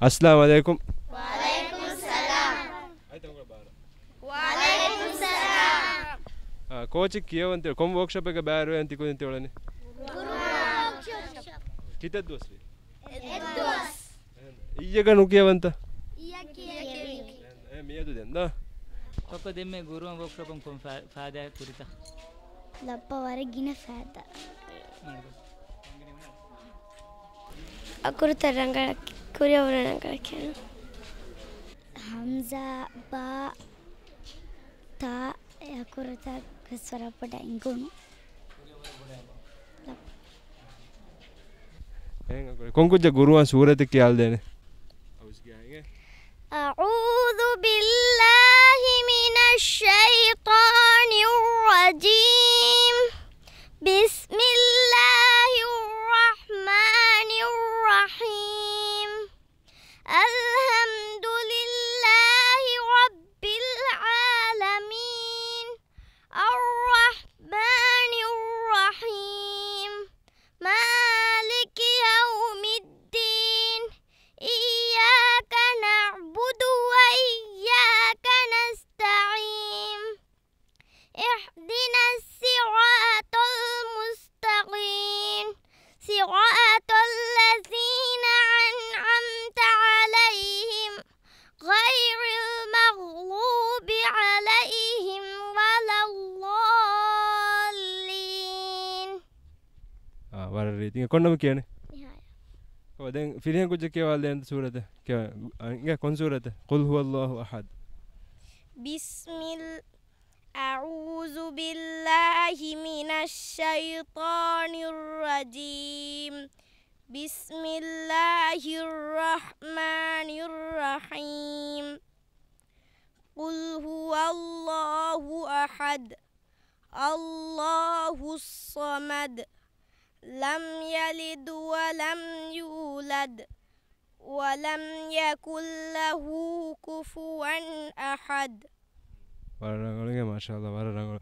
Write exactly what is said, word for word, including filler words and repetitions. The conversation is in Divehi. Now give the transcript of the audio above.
އައްސަލާމު ޢަލައިކުމް. ވަޢަލައިކުމް ސަލާމް. އައި ތަންކޮޅަށް ބާރަ. ވަޢަލައިކުމް ސަލާމް. އާ، ކޯޗެއް ކިޔަވަންތެ ކޮން ވޯކްޝޮޕެއްގަ ބައިވެރިވެން ތިކުދިން ތިއުޅެނީ؟ ގުރުއާން ވޯކްޝޮޕް. ކިތައް ދުވަސްވީ؟ އެއްދުވަސް. އިއްޔެގަ ނުކިޔަވަންތަ؟ އިއްޔެ ކިޔެވި. އެ، މިއަދު ދެން ދާ. ކޮއްކޮ ދެންމެ ގުރުއާން ވޯކްޝޮޕުން ކޮން ފާ-، ފާއިދާއެއް ކުރިތަ؟ ލައްޕަ ވަރަށް ގިނަ ފާއިދާ. އަކުރުތައް ރަނގަޅަށް ކުރިއަށް ވަރަށް ރަނގަޅަށް ކިޔަން. ހަމްޒާ، ބާ، ތާ، އެ އަކުރުތައް ވެސް ވަރަށް ބޮޑަށް އެނގުނު. ކޮން ކުއްޖާ ގުރުއާން ސޫރަތެއް ކިޔާލަދޭނެ؟ أعوذ بالله من الشيطان الرجيم. بسم الله الرحمن الرحيم. الحمد لله رب العالمين. الرحمن الرحيم. مالك يوم الدين. إياك نعبد وإياك نستعين. اهدنا الصراط المستقيم. صراط الذين أنعمت عليهم غير المغضوب عليهم ولا الضالين. އާ، ވަރަށް ރީތި. ކޮން ނަމެއް ކިޔަނީ؟ ނިހާޔާ. އޮ، ދެން ފިރިހެން ކުއްޖެއް ކިޔަވާލަދޭނެ ސޫރަތެއް. ކިޔަ-، އަންގެ، قل هو الله أحد. بسم ال-، أعوذ بالله من الشيطان الرجيم. بسم الله الرحمن الرحيم. قل هو الله أحد. الله الصمد. لم يلد ولم يولد. ولم يكن له كفوا أحد. ވަރަށް ރަނގަޅު، މާޝާﷲ، ވަރަށް ރަނގަޅު.